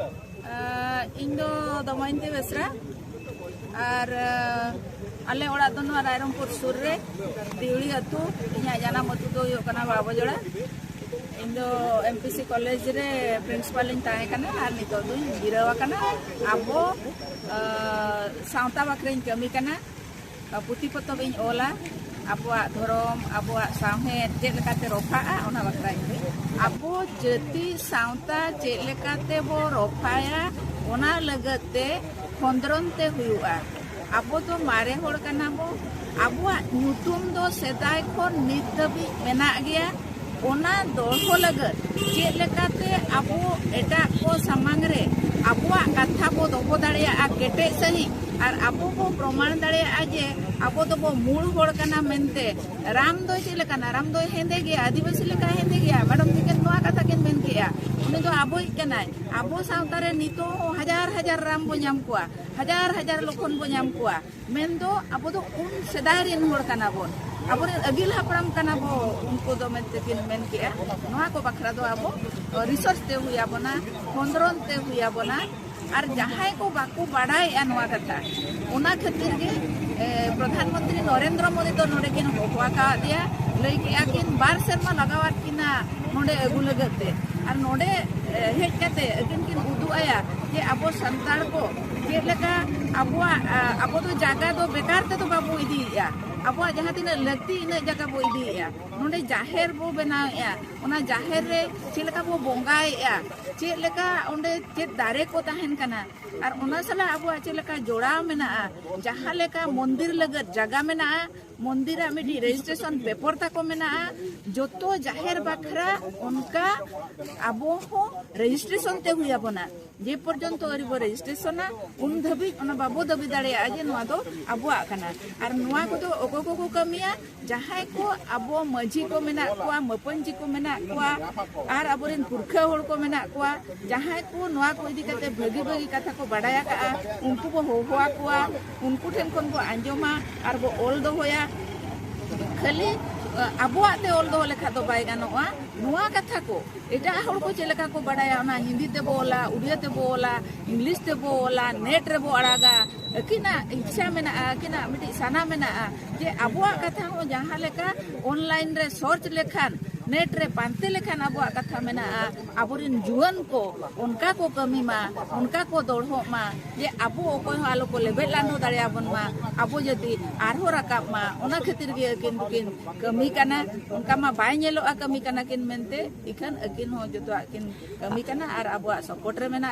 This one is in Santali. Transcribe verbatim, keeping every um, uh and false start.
ᱟᱸ, ᱤᱧ ᱫᱚ ᱫᱚᱢᱚᱭᱚᱱᱛᱤ ᱵᱮᱥᱨᱟ᱾ ᱟᱨ ᱟᱸ, ᱟᱞᱮ ᱚᱲᱟᱜ ᱫᱚ ᱱᱚᱣᱟ ᱨᱟᱭᱨᱚᱝᱯᱩᱨ ᱥᱩᱨ ᱨᱮ, ᱫᱤᱣᱲᱤ ᱟᱹᱛᱩ᱾ ᱤᱧᱟᱹᱜ ᱡᱟᱱᱟᱢ ᱟᱹᱛᱩ ᱫᱚ ᱦᱩᱭᱩᱜ ᱠᱟᱱᱟ ᱵᱟᱵᱚᱡᱚᱲᱟ᱾ ᱤᱧ ᱫᱚ ᱮᱢ ᱯᱤ ᱥᱤ ᱠᱚᱞᱮᱡᱽ ᱨᱮ ᱯᱨᱤᱱᱥᱤᱯᱟᱞ ᱤᱧ ᱛᱟᱦᱮᱸ ᱠᱟᱱᱟ ᱟᱨ ᱱᱤᱛᱚᱜ ᱫᱚᱧ ᱡᱤᱨᱟᱹᱣ ᱟᱠᱟᱱᱟ᱾ ᱟᱵᱚ ᱟᱸ, ᱥᱟᱶᱛᱟ ᱵᱟᱠᱷᱨᱟᱧ ᱠᱟᱹᱢᱤ ᱠᱟᱱᱟ᱾ ᱯᱩᱛᱷᱤ ᱯᱚᱛᱚᱵ ᱤᱧ ᱚᱞᱟ, ᱟᱵᱚᱣᱟᱜ ᱫᱷᱚᱨᱚᱢ, ᱟᱵᱚᱣᱟᱜ ᱥᱟᱶᱦᱮᱫ ᱪᱮᱫ ᱞᱮᱠᱟᱛᱮ ᱨᱚᱯᱷᱟᱜᱼᱟ, ᱚᱱᱟ ᱵᱟᱠᱷᱨᱟ ᱤᱧ ᱞᱟᱹᱭᱟ᱾ ᱟᱵᱚ ᱡᱟᱹᱛᱤ ᱥᱟᱶᱛᱟ ᱪᱮᱫ ᱞᱮᱠᱟᱛᱮ ᱵᱚ ᱨᱚᱯᱷᱟᱭᱟ, ᱚᱱᱟ ᱞᱟᱹᱜᱤᱫ ᱛᱮ ᱠᱷᱚᱸᱫᱽᱨᱚᱱ ᱛᱮ ᱦᱩᱭᱩᱜᱼᱟ᱾ ᱟᱵᱚ ᱫᱚ ᱢᱟᱨᱮ ᱦᱚᱲ ᱠᱟᱱᱟ ᱵᱚ, ᱟᱵᱚᱣᱟᱜ ᱧᱩᱛᱩᱢ ᱫᱚ ᱥᱮᱫᱟᱭ ᱠᱷᱚᱱ ᱱᱤᱛ ᱫᱷᱟᱹᱵᱤᱡ ᱢᱮᱱᱟᱜ ᱜᱮᱭᱟ᱾ ᱚᱱᱟ ᱫᱚᱦᱚ ᱞᱟᱹᱜᱤᱫ ᱪᱮᱫ ᱞᱮᱠᱟᱛᱮ ᱟᱵᱚ ᱮᱴᱟᱜ ᱠᱚ ᱥᱟᱢᱟᱝ ᱨᱮ ᱟᱵᱚᱣᱟᱜ ᱠᱟᱛᱷᱟ ᱵᱚ ᱫᱚᱦᱚ ᱫᱟᱲᱮᱭᱟᱜᱼᱟ ᱠᱮᱴᱮᱡ ᱥᱟᱺᱦᱤᱡ, ᱟᱨ ᱟᱵᱚ ᱵᱚ ᱯᱨᱚᱢᱟᱬ ᱫᱟᱲᱮᱭᱟᱜᱼᱟ ᱡᱮ ᱟᱵᱚ ᱫᱚᱵᱚ ᱢᱩᱲ ᱦᱚᱲ ᱠᱟᱱᱟ ᱢᱮᱱᱛᱮ᱾ ᱨᱟᱢ ᱫᱚᱭ ᱪᱮᱫ ᱞᱮᱠᱟᱱᱟ? ᱨᱟᱢ ᱫᱚᱭ ᱦᱮᱸᱫᱮ ᱜᱮᱭᱟ, ᱟᱹᱫᱤᱵᱟᱹᱥᱤ ᱞᱮᱠᱟ ᱦᱮᱸᱫᱮ ᱜᱮᱭᱟ᱾ ᱢᱮᱰᱚᱢ ᱛᱤᱠᱤᱱ ᱱᱚᱣᱟ ᱠᱟᱛᱷᱟ ᱠᱤᱱ ᱢᱮᱱ ᱠᱮᱜᱼᱟ, ᱩᱱᱤ ᱫᱚ ᱟᱵᱚᱭᱤᱡ ᱠᱟᱱᱟᱭ᱾ ᱟᱵᱚ ᱥᱟᱶᱛᱟ ᱨᱮ ᱱᱤᱛᱚᱜ ᱦᱚᱸ ᱦᱟᱡᱟᱨ ᱦᱟᱡᱟᱨ ᱨᱟᱢ ᱵᱚ ᱧᱟᱢ ᱠᱚᱣᱟ, ᱦᱟᱡᱟᱨ ᱦᱟᱡᱟᱨ ᱞᱚᱠᱷᱚᱱ ᱵᱚ ᱧᱟᱢ ᱠᱚᱣᱟ᱾ ᱢᱮᱱᱫᱚ ᱟᱵᱚ ᱫᱚ ᱩᱱ ᱥᱮᱫᱟᱭ ᱨᱮᱱ ᱦᱚᱲ ᱠᱟᱱᱟ ᱵᱚᱱ, ᱟᱵᱚᱨᱮᱱ ᱟᱹᱜᱤᱞ ᱦᱟᱯᱲᱟᱢ ᱠᱟᱱᱟ ᱵᱚ ᱩᱱᱠᱩ ᱫᱚ ᱢᱮᱱᱛᱮ ᱠᱤᱱ ᱢᱮᱱ ᱠᱮᱜᱼᱟ᱾ ᱱᱚᱣᱟ ᱠᱚ ᱵᱟᱠᱷᱨᱟ ᱫᱚ ᱟᱵᱚ ᱨᱤᱥᱟᱨᱪ ᱛᱮ ᱦᱩᱭ ᱟᱵᱚᱱᱟ, ᱠᱷᱚᱸᱫᱽᱨᱚᱱ ᱛᱮ ᱦᱩᱭ ᱟᱵᱚᱱᱟ᱾ ᱟᱨ ᱡᱟᱦᱟᱸᱭ ᱠᱚ ᱵᱟᱠᱚ ᱵᱟᱲᱟᱭᱮᱜᱼᱟ ᱱᱚᱣᱟ ᱠᱟᱛᱷᱟ, ᱚᱱᱟ ᱠᱷᱟᱹᱛᱤᱨ ᱜᱮ, ᱮ, ᱯᱨᱚᱫᱷᱟᱱ ᱢᱚᱱᱛᱨᱤ ᱱᱚᱨᱮᱱᱫᱨᱚ ᱢᱳᱫᱤ ᱫᱚ ᱱᱚᱰᱮ ᱠᱤᱱ ᱦᱚᱦᱚ ᱟᱠᱟᱫᱮᱭᱟ, ᱞᱟᱹᱭ ᱠᱮᱜᱼᱟ ᱠᱤᱱ ᱵᱟᱨ ᱥᱮᱨᱢᱟ ᱞᱟᱜᱟᱣᱟᱫ ᱠᱤᱱᱟ ᱱᱚᱰᱮ ᱟᱹᱜᱩ ᱞᱟᱹᱜᱤᱫ ᱛᱮ᱾ ᱟᱨ ᱱᱚᱰᱮ, ᱮ, ᱦᱮᱡ ᱠᱟᱛᱮ ᱟᱹᱠᱤᱱ ᱠᱤᱱ ᱩᱫᱩᱜ ᱟᱭᱟ ᱡᱮ ᱟᱵᱚ ᱥᱟᱱᱛᱟᱲ ᱠᱚ ᱪᱮᱫ ᱞᱮᱠᱟ ᱟᱵᱚᱣᱟᱜ, ᱟ, ᱟᱵᱚ ᱫᱚ ᱡᱟᱭᱜᱟ ᱫᱚ ᱵᱮᱠᱟᱨ ᱛᱮᱫᱚ ᱵᱟᱵᱚ ᱤᱫᱤᱭᱮᱜᱼᱟ, ᱟᱵᱚᱣᱟᱜ ᱡᱟᱦᱟᱸ ᱛᱤᱱᱟᱹᱜ ᱞᱟᱹᱠᱛᱤ ᱤᱱᱟᱹᱜ ᱡᱟᱭᱜᱟ ᱵᱚ ᱤᱫᱤᱭᱮᱜᱼᱟ᱾ ᱱᱚᱰᱮ ᱡᱟᱦᱮᱨ ᱵᱚ ᱵᱮᱱᱟᱣᱮᱜᱼᱟ, ᱚᱱᱟ ᱡᱟᱦᱮᱨ ᱨᱮ ᱪᱮᱫ ᱞᱮᱠᱟ ᱵᱚ ᱵᱚᱸᱜᱟᱭᱮᱜᱼᱟ, ᱪᱮᱫ ᱞᱮᱠᱟ ᱚᱸᱰᱮ ᱪᱮᱫ ᱫᱟᱨᱮ ᱠᱚ ᱛᱟᱦᱮᱱ ᱠᱟᱱᱟ, ᱟᱨ ᱚᱱᱟ ᱥᱟᱞᱟᱜ ᱟᱵᱚᱣᱟᱜ ᱪᱮᱫ ᱞᱮᱠᱟ ᱡᱚᱲᱟᱣ ᱢᱮᱱᱟᱜᱼᱟ, ᱡᱟᱦᱟᱸ ᱞᱮᱠᱟ ᱢᱚᱱᱫᱤᱨ ᱞᱟᱹᱜᱤᱫ ᱡᱟᱭᱜᱟ ᱢᱮᱱᱟᱜᱼᱟ, ᱢᱚᱱᱫᱤᱨᱟᱜ ᱢᱤᱫᱴᱤᱡ ᱨᱮᱡᱤᱥᱴᱨᱮᱥᱚᱱ ᱯᱮᱯᱚᱨ ᱛᱟᱠᱚ ᱢᱮᱱᱟᱜᱼᱟ, ᱡᱚᱛᱚ ᱡᱟᱦᱮᱨ ᱵᱟᱠᱷᱨᱟ ᱚᱱᱠᱟ ᱟᱵᱚ ᱦᱚᱸ ᱨᱮᱡᱤᱥᱴᱨᱮᱥᱚᱱ ᱛᱮ ᱦᱩᱭ ᱟᱵᱚᱱᱟ᱾ ᱡᱮ ᱯᱚᱨᱡᱚᱱᱛᱚ ᱟᱹᱣᱨᱤ ᱵᱚ ᱨᱮᱡᱤᱥᱴᱨᱮᱥᱚᱱᱟ, ᱩᱱ ᱫᱷᱟᱹᱵᱤᱡ ᱚᱱᱟ ᱵᱟᱵᱚ ᱫᱟᱹᱵᱤ ᱫᱟᱲᱮᱭᱟᱜᱼᱟ ᱡᱮ ᱱᱚᱣᱟ ᱫᱚ ᱟᱵᱚᱣᱟᱜ ᱠᱟᱱᱟ᱾ ᱟᱨ ᱱᱚᱣᱟ ᱠᱚᱫᱚ ᱚᱠᱚᱭ ᱠᱚᱠᱚ ᱠᱟᱹᱢᱤᱭᱟ? ᱡᱟᱦᱟᱸᱭ ᱠᱚ ᱟᱵᱚ ᱢᱟᱹᱡᱷᱤ ᱠᱚ ᱢᱮᱱᱟᱜ ᱠᱚᱣᱟ, ᱢᱟᱹᱯᱟᱹᱧᱡᱤ ᱠᱚ ᱢᱮᱱᱟᱜ ᱠᱚᱣᱟ, ᱟᱨ ᱟᱵᱚᱨᱮᱱ ᱯᱩᱨᱠᱷᱟᱹ ᱦᱚᱲ ᱠᱚ ᱢᱮᱱᱟᱜ ᱠᱚᱣᱟ, ᱡᱟᱦᱟᱸᱭ ᱠᱚ ᱱᱚᱣᱟ ᱠᱚ ᱤᱫᱤ ᱠᱟᱛᱮ ᱵᱷᱟᱹᱜᱤ ᱵᱷᱟᱹᱜᱤ ᱠᱟᱛᱷᱟ ᱠᱚ ᱵᱟᱰᱟᱭ ᱟᱠᱟᱜᱼᱟ, ᱩᱱᱠᱩ ᱵᱚ ᱦᱚᱦᱚ ᱟᱠᱚᱣᱟ, ᱩᱱᱠᱩ ᱴᱷᱮᱱ ᱠᱷᱚᱱ ᱵᱚ ᱟᱸᱡᱚᱢᱟ ᱟᱨ ᱵᱚ ᱚᱞ ᱫᱚᱦᱚᱭᱟ᱾ ᱠᱷᱟᱹᱞᱤ ᱟᱵᱚᱣᱟᱜ ᱛᱮ ᱚᱞ ᱫᱚᱦᱚ ᱞᱮᱠᱷᱟᱱ ᱫᱚ ᱵᱟᱭ ᱜᱟᱱᱚᱜᱼᱟ᱾ ᱱᱚᱣᱟ ᱠᱟᱛᱷᱟ ᱠᱚ ᱮᱴᱟᱜ ᱦᱚᱲ ᱠᱚ ᱪᱮᱫ ᱞᱮᱠᱟ ᱠᱚ ᱵᱟᱲᱟᱭᱟ, ᱚᱱᱟ ᱦᱤᱱᱫᱤ ᱛᱮᱵᱚ ᱚᱞᱟ, ᱩᱲᱤᱭᱟ ᱛᱮᱵᱚ ᱚᱞᱟ, ᱤᱝᱞᱤᱥ ᱛᱮᱵᱚ ᱚᱞᱟ, ᱱᱮᱴ ᱨᱮᱵᱚ ᱟᱲᱟᱜᱟ, ᱟᱹᱠᱤᱱᱟᱜ ᱤᱪᱪᱷᱟ ᱢᱮᱱᱟᱜᱼᱟ, ᱟᱹᱠᱤᱱᱟᱜ ᱢᱤᱫᱴᱤᱡ ᱥᱟᱱᱟ ᱢᱮᱱᱟᱜᱼᱟ ᱡᱮ ᱟᱵᱚᱣᱟᱜ ᱠᱟᱛᱷᱟ ᱦᱚᱸ ᱡᱟᱦᱟᱸ ᱞᱮᱠᱟ ᱚᱱᱞᱟᱭᱤᱱ ᱨᱮ ᱥᱚᱨᱪ ᱞᱮᱠᱷᱟᱱ, ᱱᱮᱴ ᱨᱮ ᱯᱟᱱᱛᱮ ᱞᱮᱠᱷᱟᱱ ᱟᱵᱚᱣᱟᱜ ᱠᱟᱛᱷᱟ ᱢᱮᱱᱟᱜᱼᱟ, ᱟᱵᱚᱨᱮᱱ ᱡᱩᱣᱟᱹᱱ ᱠᱚ ᱚᱱᱠᱟ ᱠᱚ ᱠᱟᱹᱢᱤ ᱢᱟ, ᱚᱱᱠᱟ ᱠᱚ ᱫᱚᱲᱦᱚᱜ ᱢᱟ ᱡᱮ ᱟᱵᱚ ᱚᱠᱚᱭ ᱦᱚᱸ ᱟᱞᱚ ᱠᱚ ᱞᱮᱵᱮᱫ ᱞᱟᱸᱰᱚ ᱫᱟᱲᱮᱭᱟᱵᱚᱱ ᱢᱟ, ᱟᱵᱚ ᱡᱟᱹᱛᱤ ᱟᱨᱦᱚᱸ ᱨᱟᱠᱟᱵ ᱢᱟ, ᱚᱱᱟ ᱠᱷᱟᱹᱛᱤᱨ ᱜᱮ ᱟᱹᱠᱤᱱ ᱫᱚᱠᱤᱱ ᱠᱟᱹᱢᱤ ᱠᱟᱱᱟ᱾ ᱚᱱᱠᱟ ᱢᱟ ᱵᱟᱭ ᱧᱮᱞᱚᱜᱼᱟ ᱠᱟᱹᱢᱤ ᱠᱟᱱᱟ ᱠᱤᱱ ᱢᱮᱱᱛᱮ, ᱤᱠᱷᱟᱹᱱ ᱟᱹᱠᱤᱱ ᱦᱚᱸ ᱡᱚᱛᱚᱣᱟᱜ ᱠᱤᱱ ᱠᱟᱹᱢᱤ ᱠᱟᱱᱟ ᱟᱨ ᱟᱵᱚᱣᱟᱜ ᱥᱟᱯᱳᱨᱴ ᱨᱮ ᱢᱮᱱᱟᱜ